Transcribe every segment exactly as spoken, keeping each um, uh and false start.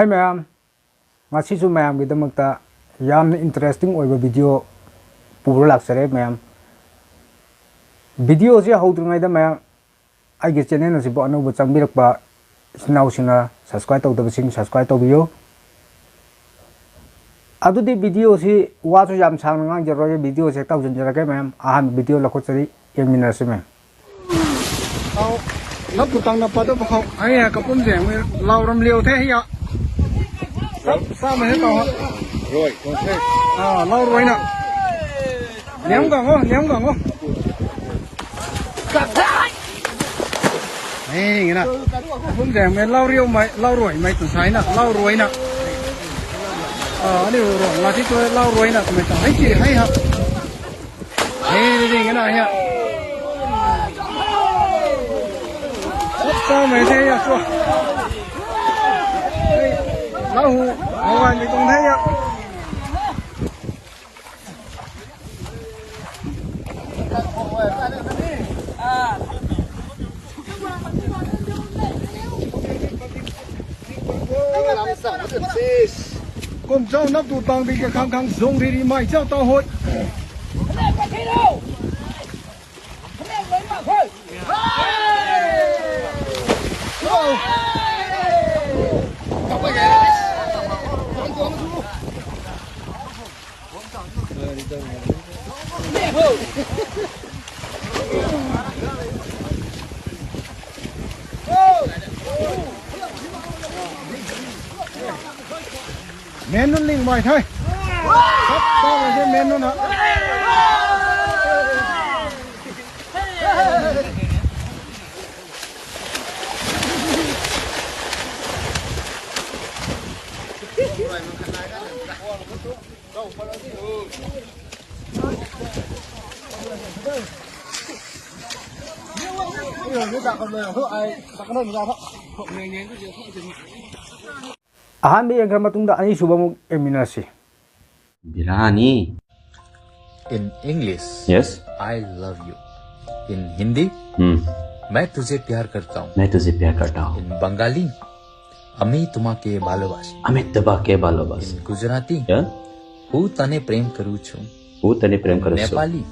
ꯍꯥꯏ ꯃꯌꯥꯝ, ꯉꯁꯤꯁꯨ ꯃꯌꯥꯝꯒꯤꯗꯃꯛꯇ ꯌꯥꯝꯅ interesting ꯑꯣꯏꯕ video ꯄꯨꯔ ꯂꯥꯛꯆꯔꯦ ꯃꯌꯥꯝ꯫ Videoꯁꯦ ꯍꯧꯗ꯭ꯔꯤꯉꯩꯗ ꯃꯌꯥꯝ, ꯑꯩꯒꯤ channel ꯑꯁꯤꯕꯨ ꯑꯅꯧꯕ ꯆꯪꯕꯤꯔꯛꯄ ꯏꯆꯤꯟ ꯏꯅꯥꯎꯁꯤꯡꯅ subscribe ꯇꯧꯗꯕꯁꯤꯡ subscribe ꯇꯧꯕꯤꯌꯨ꯫ ꯑꯗꯨꯗꯤ videoꯁꯤ ꯋꯥꯁꯨ ꯌꯥꯝ ꯁꯥꯡꯅ ꯉꯥꯡꯖꯔꯣꯏ, videoꯁꯦ ꯍꯦꯛꯇ ꯍꯧꯖꯤꯟꯖꯔꯒꯦ ꯃꯌꯥꯝ꯫ ꯑꯍꯥꯟꯕ video ꯂꯧꯈꯠꯆꯔꯤ, ꯌꯦꯡꯃꯤꯟꯅꯔꯁꯤ ꯃꯌꯥꯝ꯫ ꯂꯥꯎ, ꯂꯞꯄꯨ ꯇꯥꯡꯅ ꯄꯥꯗꯕ ꯈꯥꯎ, ꯑꯩ ꯀꯄꯨꯝꯁꯦ ꯃꯣꯏ ꯂꯥꯎꯔꯝ ꯂꯤꯌꯣ ꯊꯦ ꯍꯤꯌꯥ꯫ ꯆꯞ ꯆꯥꯅ ꯍꯦꯛ ꯇꯧ ꯍꯥ꯫ ꯔꯣꯏ, ꯀꯣꯟꯁꯦ꯫ ꯑꯥ, ꯂꯥꯎꯔꯣꯏꯅ꯫ Name ꯒꯥꯡꯉꯣ, name ꯒꯥꯡꯉꯣ꯫ ꯍꯦꯡꯒꯤꯅ꯫ ꯀꯄꯨꯝꯁꯦ ꯃꯣꯏ ꯂꯥꯎꯔꯤꯌꯣ ꯃꯥꯏ, ꯂꯥꯎꯔꯣꯏ ꯃꯥꯏ ꯇꯨ ꯁꯥꯏꯅ, ꯂꯥꯎꯔꯣꯏꯅ꯫ ꯑꯥ, ꯑꯅꯤ ꯎꯔꯣ, ꯉꯥꯊꯤ ꯇꯣ ꯂꯥꯎꯔꯣꯏꯅ ꯇꯨꯃꯥꯏ ꯇꯧ꯫ ꯍꯩ ꯀꯤ, ꯍꯩ ꯍꯥ꯫ ꯍꯦ, ꯔꯦꯡꯒꯅ ꯍꯦ꯫ ꯆꯞ ꯆꯥ ꯃꯩ ꯊꯦ ꯌꯥ ꯆꯣ꯫ ꯍꯦ, ꯂꯥꯍꯨ, ꯃꯋꯥꯟ ꯃꯤ ꯇꯣꯡ ꯊꯦ ꯌꯥ꯫ ꯀꯣꯝ ꯆꯥꯎ ꯅꯞꯇꯨ ꯇꯥꯡꯕꯤꯒꯦ ꯈꯪ ꯈꯪ ꯖꯣꯡ ꯔꯤ ꯔꯤ ꯃꯥꯏ ꯆꯥꯎ ꯇꯥꯎ ꯍꯣꯏ꯫ ꯃꯦꯟ ꯅꯨꯟ ꯂꯤꯡ ꯃꯥꯏ ꯊꯥꯏ꯫ ꯆꯞ ꯆꯥꯕꯁꯦ ꯃꯦꯟ ꯅꯨꯟ ꯍꯥ꯫ ꯑꯍꯥꯟꯕ ꯌꯦꯡꯈ꯭ꯔ ꯃꯇꯨꯡꯗ ꯑꯅꯤꯁꯨꯕ ꯑꯃꯨꯛ ꯌꯦꯡꯃꯤꯟꯅꯁꯤ꯫ Biryani. In English, Yes. I love you. In Hindi, Hmm. मैं तुझे प्यार करता हूँ। मैं तुझे प्यार करता हूँ। In Bengali, আমি তোমাকে ভালোবাসি। আমি তোমাকে ভালোবাসি। গুজরাটি। হ্যাঁ? હું તને પ્રેમ કરું છું. હું તને પ્રેમ કરું છું. નેપાલી.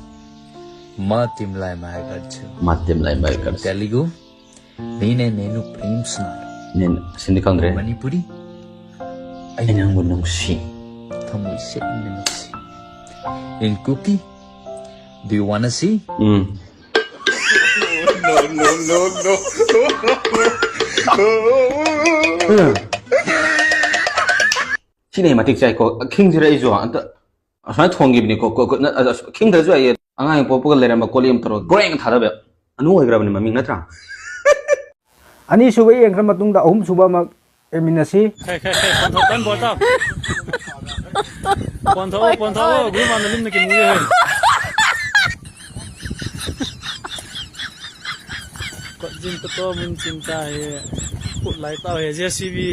म तिमीलाई माया गर्छु. म तिमीलाई माया गर्छु. तेलुगु. ನೀನೇ ನೇನು ಪ್ರೇಮಿಸ್ನಾನು. నేను సింధి కాంగ్రే. ಮಣಿಪುರಿ. నేను నంగును సి. थमुई से नुसी. In Kuki. Do you wanna see? 음. ꯁꯤꯅ ꯃꯇꯤꯛ ꯆꯥꯏꯀꯣ. ꯈꯤꯡꯁꯤꯔ ꯑꯩꯁꯨ ꯑꯝꯇ ꯑꯁꯨꯃꯥꯏꯅ ꯊꯣꯡꯈꯤꯕꯅꯤꯀꯣ. ꯀꯣ- ꯀꯣ- ꯅ- ꯑ- ꯑ- ꯈꯤꯡꯗ꯭ꯔꯁꯨ ꯑꯩ ꯑꯉꯥꯡ ꯄꯣꯛꯄꯒ ꯂꯩꯔꯝꯕ ꯀꯣꯜꯂꯤ ꯑꯃ ꯇꯧꯔꯒ ꯒ꯭ꯔꯦꯡ ꯊꯥꯗꯕ. ꯑꯅꯨ ꯑꯣꯏꯈ꯭ꯔꯕꯅꯤ ꯃꯃꯤꯡ ꯅꯠꯇ꯭ꯔꯥ? ꯑꯅꯤꯁꯨꯕ ꯌꯦꯡꯈ꯭ꯔ ꯃꯇꯨꯡꯗ ꯑꯍꯨꯝꯁꯨꯕ ꯑꯃ ꯌꯦꯡꯃꯤꯟꯅꯁꯤ꯫ ꯈꯦ ꯈꯦ ꯈꯦ ꯄꯣꯟꯊꯣꯛ ꯀꯟ ꯄꯣꯟꯊꯣꯛ ꯄꯣꯟꯊꯣꯛꯑꯣ ꯄꯣꯟꯊꯣꯛꯑꯣ ꯒ꯭ꯔꯨꯞ ꯃꯥꯟꯅ ꯂꯤꯝꯅ ꯀꯤꯃꯨ ꯍꯦ ꯀꯣꯠꯖꯤꯟ ꯇꯣ ꯃꯤꯟ ꯆꯤꯟ ꯇꯥ ꯍꯦ ꯈꯨꯠ ꯂꯥꯏ ꯇꯥꯎ ꯍꯦ J C B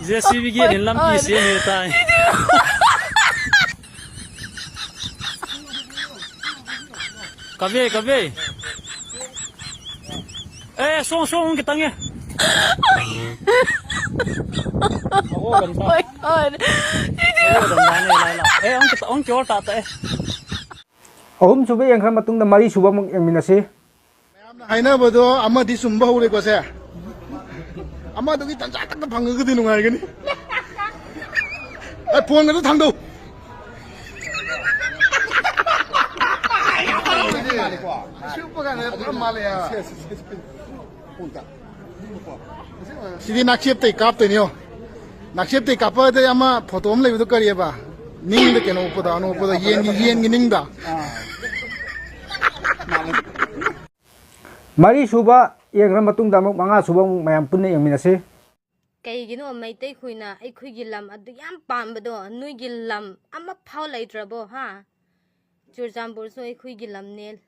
J C B ꯒꯤ ꯅꯤꯂꯝ ꯄꯤ ꯁꯦꯝ ꯍꯦ ꯇꯥꯏ ꯀꯕꯦ ꯀꯕꯦ ꯑꯦ ꯁꯣꯡ ꯁꯣꯡ ꯈꯤꯇꯪ ꯑꯦ ꯑꯣ ꯒꯟꯇꯥ ꯑꯣ ꯒꯟꯇꯥꯅꯦ ꯂꯥꯏ ꯂꯥ ꯑꯦ ꯑꯣꯡ ꯈꯤꯇꯪ ꯑꯣꯡ ꯀ꯭ꯌꯣꯔ ꯇꯥ ꯇꯥ ꯑꯦ ꯑꯍꯨꯝꯁꯨꯕ ꯌꯦꯡꯈ꯭ꯔ ꯃꯇꯨꯡꯗ ꯃꯔꯤꯁꯨꯕ ꯑꯃꯨꯛ ꯌꯦꯡꯃꯤꯟꯅꯁꯤ꯫ ꯃꯌꯥꯝꯅ ꯍꯥꯏꯅꯕꯗꯣ ꯑꯃꯗꯤ ꯆꯨꯝꯕ ꯍꯧꯔꯦꯀꯣ ꯁꯦ꯫ ꯑꯃꯗꯨꯒꯤ ꯇꯟꯖꯥ ꯇꯛꯇ ꯐꯪꯉꯒꯗꯤ ꯅꯨꯡꯉꯥꯏꯒꯅꯤ꯫ ꯑꯩ ꯐꯣꯟꯒꯗꯣ ꯊꯥꯡꯗꯧ꯫ ꯁꯤꯗꯤ ꯅꯥꯛꯆꯦꯞꯇꯩ ꯀꯥꯞꯇꯣꯏꯅꯦ ꯌꯣ꯫ ꯅꯥꯛꯆꯦꯞꯇꯩ ꯀꯥꯞꯄꯗ ꯑꯃ ꯐꯣꯇꯣ ꯑꯃ ꯂꯩꯕꯗꯣ ꯀꯔꯤꯑꯕ? ꯅꯤꯡꯗ ꯀꯩꯅꯣ ꯎꯞꯄꯗꯣ, ꯑꯅꯣꯛꯄꯗꯣ, ꯌꯦꯟꯒꯤ, ꯌꯦꯟꯒꯤ ꯅꯤꯡꯗ꯫ ꯃꯔꯤꯁꯨꯕ ꯌꯦꯡꯈ꯭ꯔ ꯃꯇꯨꯡꯗ ꯑꯃꯨꯛ ꯃꯉꯥꯁꯨꯕ ꯑꯃꯨꯛ ꯃꯌꯥꯝ ꯄꯨꯟꯅ ꯌꯦꯡꯃꯤꯟꯅꯁꯤ꯫ ꯀꯩꯒꯤꯅꯣ ꯃꯩꯇꯩꯈꯣꯏꯅ ꯑꯩꯈꯣꯏꯒꯤ ꯂꯝ ꯑꯗꯨ ꯌꯥꯝ ꯄꯥꯝꯕꯗꯣ? ꯅꯣꯏꯒꯤ ꯂꯝ ꯑꯃꯐꯥꯎ ꯂꯩꯇ꯭ꯔꯕꯣ ꯍꯥ? ꯆꯨꯔꯆꯥꯟꯄꯨꯔꯁꯨ ꯑꯩꯈꯣꯏꯒꯤ ꯂꯝꯅꯦ꯫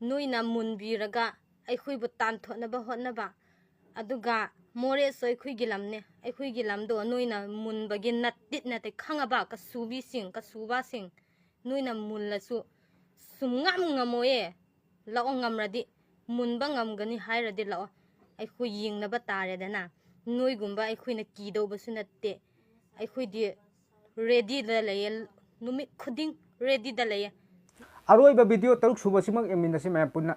ꯅꯣꯏꯅ ꯃꯨꯟꯕꯤꯔꯒ ꯑꯩꯈꯣꯏꯕꯨ ꯇꯥꯟꯊꯣꯛꯅꯕ ꯍꯣꯠꯅꯕ, ꯑꯗꯨꯒ ꯃꯣꯔꯦꯁꯨ ꯑꯩꯈꯣꯏꯒꯤ ꯂꯝꯅꯦ꯫ ꯑꯩꯈꯣꯏꯒꯤ ꯂꯝꯗꯣ ꯅꯣꯏꯅ ꯃꯨꯟꯕꯒꯤ ꯅꯠꯇꯤꯠ ꯅꯠꯇꯦ ꯈꯪꯉꯕ? ꯀꯁꯨꯕꯤꯁꯤꯡ, ꯀꯁꯨꯕꯥꯁꯤꯡ, ꯅꯣꯏꯅ ꯃꯨꯜꯂꯁꯨ ꯁꯨꯝꯉꯝ ꯉꯝꯃꯣꯏꯌꯦ꯫ ꯂꯥꯛꯑꯣ ꯉꯝꯔꯗꯤ꯫ ꯃꯨꯟꯕ ꯉꯝꯒꯅꯤ ꯍꯥꯏꯔꯗꯤ ꯂꯥꯛꯑꯣ, ꯑꯩꯈꯣꯏ ꯌꯦꯡꯅꯕ ꯇꯥꯔꯦꯗꯅ꯫ ꯅꯣꯏꯒꯨꯝꯕ ꯑꯩꯈꯣꯏꯅ ꯀꯤꯗꯧꯕꯁꯨ ꯅꯠꯇꯦ, ꯑꯩꯈꯣꯏꯗꯤ ꯔꯦꯗꯤꯗ ꯂꯩꯌꯦ, ꯅꯨꯃꯤꯠ ꯈꯨꯗꯤꯡ ꯔꯦꯗꯤꯗ ꯂꯩꯌꯦ꯫ ꯑꯔꯣꯏꯕ ꯚꯤꯗꯤꯑꯣ ꯇꯔꯨꯛ ꯁꯨꯕꯁꯤꯃꯛ ꯌꯦꯡꯃꯤꯟꯅꯁꯤ ꯃꯌꯥꯝ ꯄꯨꯟꯅ꯫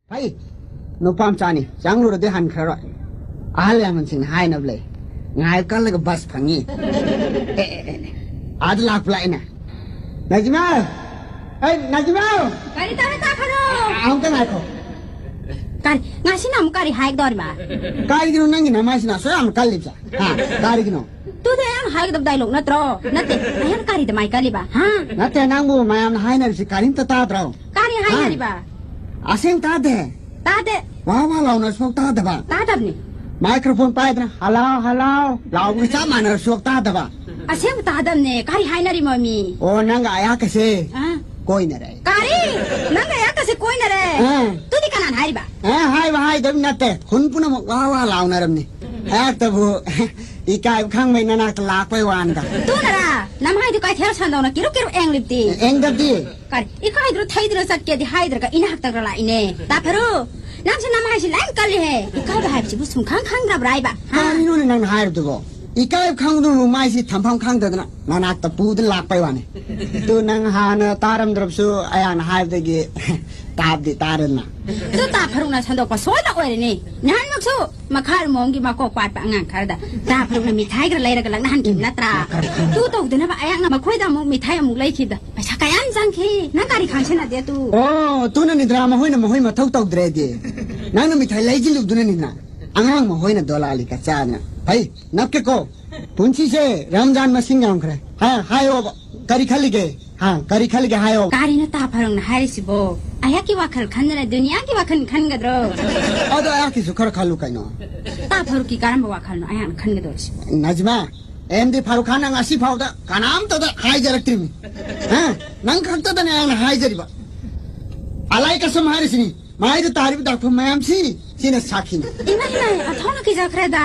ꯐꯩ, ꯅꯨꯄꯥ ꯃꯆꯥꯅꯤ, ꯆꯪꯂꯨꯔꯗꯤ ꯍꯟꯈ꯭ꯔꯔꯣꯏ꯫ ꯑꯍꯜ ꯂꯃꯟꯁꯤꯡꯅ ꯍꯥꯏꯅꯕ ꯂꯩ, ꯉꯥꯏꯕ ꯀꯜꯂꯒ ꯕꯁ ꯐꯪꯉꯤ꯫ ꯑꯦ, ꯑꯦ, ꯑꯦ, ꯑꯦ꯫ ꯑꯥꯗ ꯂꯥꯛꯄ ꯂꯥꯛꯏꯅꯦ꯫ ꯅꯖꯤꯃꯥ! ꯑꯩ, ꯅꯖꯤꯃꯥ! ꯀꯔꯤ ꯇꯧꯔꯦ, ꯇꯥ ꯐꯔꯨ? ꯑꯃꯨꯛꯇ ꯉꯥꯏꯈꯣ꯫ ꯀꯔꯤ? ꯉꯁꯤꯅ ꯑꯃꯨꯛ ꯀꯔꯤ ꯍꯥꯏꯒꯗꯧꯔꯤꯕ? ꯀꯥꯏꯗꯒꯤꯅꯣ ꯅꯪꯒꯤ ꯅꯃꯥꯏꯁꯤꯅ ꯑꯁꯨꯛ ꯌꯥꯝꯅ ꯀꯜꯂꯤꯕꯁꯦ? ꯍꯥ? ꯀꯥꯏꯗꯒꯤꯅꯣ? ꯇꯨꯗꯤ ꯑꯩꯅ ꯍꯥꯏꯒꯗꯕ ꯗꯥꯏꯂꯣꯛ ꯅꯠꯇ꯭ꯔꯣ? ꯅꯠꯇꯦ, ꯑꯩꯅ ꯀꯔꯤꯗ ꯃꯥꯏ ꯀꯜꯂꯤꯕ? ꯍꯥ? ꯅꯠꯇꯦ, ꯅꯪꯕꯨ ꯃꯌꯥꯝꯅ ꯍꯥꯏꯅꯔꯤꯁꯤ ꯀꯔꯤꯝꯇ ꯇꯥꯗ꯭ꯔꯣ? ꯀꯔꯤ ꯍꯥꯏꯅꯔꯤꯕ? ꯑꯁꯦꯡ ꯇꯥꯗꯦ꯫ ꯇꯥꯗꯦ꯫ ꯋꯥ ꯋꯥ ꯂꯥꯎꯅꯁꯨ ꯇꯥꯗꯕ꯫ ꯇꯥꯗꯕꯅꯤ꯫ ꯃꯥꯏꯀ꯭ꯔꯣꯐꯣꯟ ꯄꯥꯏꯗꯅ, "ꯍꯜꯂꯣ, ꯍꯜꯂꯣ" ꯂꯥꯎꯕꯒ ꯆꯞ ꯃꯥꯟꯅꯔꯁꯨ ꯇꯥꯗꯕ꯫ ꯑꯁꯦꯡꯕ ꯇꯥꯗꯕꯅꯦ꯫ ꯀꯔꯤ ꯍꯥꯏꯅꯔꯤꯃꯣ ꯃꯤ? ꯑꯣ, ꯅꯪꯒ ꯑꯌꯥꯛꯀꯁꯦ ꯑꯥ? ꯀꯣꯏꯅꯔꯦ꯫ ꯀꯔꯤ? ꯅꯪꯒ ꯑꯌꯥꯛꯀꯁꯦ ꯀꯣꯏꯅꯔꯦ? ꯑꯥ꯫ ꯇꯨꯗꯤ ꯀꯅꯥꯅ ꯍꯥꯏꯔꯤꯕ? ꯑꯦ, ꯍꯥꯏꯕ ꯍꯥꯏꯗꯕ ꯅꯠꯇꯦ꯫ ꯈꯨꯟ ꯄꯨꯝꯅꯃꯛ ꯋꯥ ꯋꯥ ꯂꯥꯎꯅꯔꯝꯅꯤ꯫ ꯑꯌꯥꯛꯇꯕꯨ ꯏꯀꯥꯏꯕ ꯈꯪꯕꯩ ꯅꯅꯥꯛꯇ ꯂꯥꯛꯄꯩ ꯋꯥꯅꯤꯗ꯫ ꯇꯨꯅꯔꯥ? ꯅꯃꯥꯏꯗꯨ ꯀꯩꯊꯦꯜ ꯁꯟꯗꯧꯅ ꯀꯤꯔꯨꯛ ꯀꯤꯔꯨꯛ ꯑꯦꯡꯂꯤꯕꯗꯤ꯫ ꯑꯦꯡꯗꯕꯗꯤ? ꯀꯔꯤ? ꯏꯀꯥꯏꯗ꯭ꯔꯣ ꯊꯩꯗ꯭ꯔꯣ ꯆꯠꯀꯦꯗꯤ ꯍꯥꯏꯗ꯭ꯔꯒ ꯏꯅꯥꯛꯇꯒ ꯂꯥꯛꯏꯅꯦ꯫ ꯇꯥ ꯐꯔꯨ, ꯅꯪꯁꯨ ꯅꯃꯥꯏꯁꯤ ꯂꯣꯏ ꯀꯜꯂꯤꯍꯦ꯫ ꯏꯀꯥꯏꯕ ꯍꯥꯏꯕꯁꯤꯕꯨ ꯁꯨꯝ ꯈꯪ ꯈꯪꯗ꯭ꯔꯕ꯭ꯔꯥ ꯍꯥꯏꯕ? ꯍꯥ? ꯀꯔꯤꯅꯣꯅꯦ ꯅꯪꯅ ꯍꯥꯏꯕꯗꯨꯕꯣ? ꯏꯀꯥꯏꯕ ꯈꯪꯗꯅ ꯃꯥꯏꯁꯤ ꯊꯝꯐꯝ ꯈꯪꯗꯗꯅ ꯅꯅꯥꯛꯇ ꯄꯨꯗ ꯂꯥꯛꯄꯩ ꯋꯥꯅꯤ꯫ ꯑꯗꯨ ꯅꯪ ꯍꯥꯟꯅ ꯇꯥꯔꯝꯗ꯭ꯔꯕꯁꯨ ꯑꯌꯥꯛꯅ ꯍꯥꯏꯕꯗꯒꯤ ꯇꯥꯕꯗꯤ ꯇꯥꯔꯦꯗꯅ꯫ ꯑꯗꯨ ꯇꯥ ꯐꯔꯨꯛꯅ ꯁꯟꯗꯣꯛꯄ ꯁꯣꯏꯗ ꯑꯣꯏꯔꯅꯤ꯫ ꯅꯍꯥꯟꯃꯛꯁꯨ ꯃꯈꯥꯔꯣꯝꯒꯤ ꯃꯀꯣꯛ ꯄꯥꯠꯄ ꯑꯉꯥꯡ ꯈꯔꯗ ꯇꯥ ꯐꯔꯨꯛꯅ ꯃꯤꯊꯥꯏ ꯈꯔ ꯂꯩꯔꯒ ꯂꯛꯅꯍꯟꯈꯤꯕ ꯅꯠꯇ꯭ꯔꯥ? ꯑꯗꯨ ꯇꯧꯗꯅꯕ ꯑꯌꯥꯛꯅ ꯃꯈꯣꯏꯗ ꯑꯃꯨꯛ ꯃꯤꯊꯥꯏ ꯑꯃꯨꯛ ꯂꯩꯈꯤꯕꯗ ꯄꯩꯁꯥ ꯀꯌꯥꯝ ꯆꯪꯈꯤ? ꯅꯪ ꯀꯔꯤ ꯈꯪꯁꯤꯟꯅꯗꯦ ꯑꯗꯨ? ꯑꯣ, ꯑꯗꯨꯅꯅꯤꯗ꯭ꯔꯥ ꯃꯈꯣꯏꯅ ꯃꯈꯣꯏ ꯃꯊꯧ ꯇꯧꯗ꯭ꯔꯦꯗꯤ꯫ ꯅꯪꯅ ꯃꯤꯊꯥꯏ ꯂꯩꯁꯤꯜꯂꯨꯕꯗꯨꯅꯅꯤꯅ꯫ ꯑꯉꯥꯡ ꯃꯈꯣꯏꯅ ꯗꯣꯂꯥꯂꯤ ꯀꯆꯥꯅ꯫ ꯐꯩ, ꯅꯞꯀꯦꯀꯣ꯫ ꯄꯨꯟꯁꯤꯁꯦ ꯔꯝꯖꯥꯟ ꯃꯁꯤꯡ ꯌꯥꯝꯈ꯭ꯔꯦ꯫ ꯍꯥ, ꯍꯥꯏꯌꯣꯕ꯫ ꯀꯔꯤ ꯈꯜꯂꯤꯒꯦ? ꯍꯥ, ꯀꯔꯤ ꯈꯜꯂꯤꯒꯦ ꯍꯥꯏꯌꯣ꯫ ꯀꯔꯤꯅꯣ ꯇꯥ ꯐꯔꯨꯛꯅ ꯍꯥꯏꯔꯤꯁꯤꯕꯣ? ꯑꯌꯥꯛꯀꯤ ꯋꯥꯈꯜ ꯈꯟꯗꯅ ꯗꯨꯅꯤꯌꯥꯒꯤ ꯋꯥꯈꯜ ꯈꯟꯒꯗ꯭ꯔꯣ? ꯑꯗꯣ ꯑꯌꯥꯛꯀꯤꯁꯨ ꯈꯔ ꯈꯜꯂꯨ ꯀꯩꯅꯣ꯫ ꯇꯥ ꯐꯔꯨꯛꯀꯤ ꯀꯔꯝꯕ ꯋꯥꯈꯜꯅꯣ ꯑꯌꯥꯛꯅ ꯈꯟꯒꯗꯧꯔꯤꯁꯤꯕꯣ? ꯅꯖꯃꯥ, ꯑꯦꯝ ꯗꯤ ꯐꯥꯔꯨꯛ ꯈꯥꯟꯅ ꯉꯁꯤ ꯐꯥꯎꯗ ꯀꯅꯥꯝꯇꯗ ꯍꯥꯏꯖꯔꯛꯇ꯭ꯔꯤꯕꯅꯤ꯫ ꯍꯥ? ꯅꯪ ꯈꯛꯇꯗꯅꯦ ꯑꯩꯅ ꯍꯥꯏꯖꯔꯤꯕ꯫ ꯑꯂꯥꯏ ꯀꯁꯝ ꯍꯥꯏꯔꯤꯁꯤꯅꯤ, ꯃꯥꯏꯗ ꯇꯥꯔꯤꯕ ꯗꯥꯛꯐꯝ ꯃꯌꯥꯝꯁꯤ, ꯁꯤꯅ ꯁꯥꯈꯤꯅꯤ꯫ ꯏꯃꯥ, ꯏꯃꯥ, ꯑꯣꯟꯊꯣꯛꯅ ꯀꯤꯖꯈ꯭ꯔꯦꯗ꯫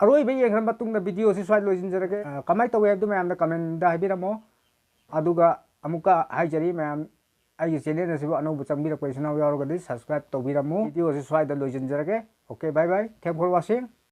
ꯑꯔꯣꯏꯕ ꯌꯦꯡꯈ꯭ꯔ ꯃꯇꯨꯡꯗ ꯚꯤꯗꯤꯑꯣꯁꯤ ꯁ꯭ꯋꯥꯏꯗ ꯂꯣꯏꯁꯤꯟꯖꯔꯒꯦ꯫ ꯑ, ꯀꯃꯥꯏꯅ ꯇꯧꯋꯦ ꯍꯥꯏꯕꯗꯨ ꯃꯌꯥꯝꯅ ꯀꯃꯦꯟꯗ ꯍꯥꯏꯕꯤꯔꯝꯃꯣ꯫ ꯑꯗꯨꯒ ꯑꯃꯨꯛꯀ ꯍꯥꯏꯖꯔꯤ ꯃꯌꯥꯝ, ꯑꯩꯒꯤ channel ꯑꯁꯤꯕꯨ ꯑꯅꯧꯕ ꯆꯪꯕꯤꯔꯛꯄ ꯏꯆꯤꯟ ꯏꯅꯥꯎ ꯌꯥꯎꯔꯒꯗꯤ subscribe ꯇꯧꯕꯤꯔꯝꯃꯨ꯫ Video ꯑꯁꯤ ꯁ꯭ꯋꯥꯏꯗ ꯂꯣꯏꯁꯤꯟꯖꯔꯒꯦ꯫ Okay, bye bye, thank for watching.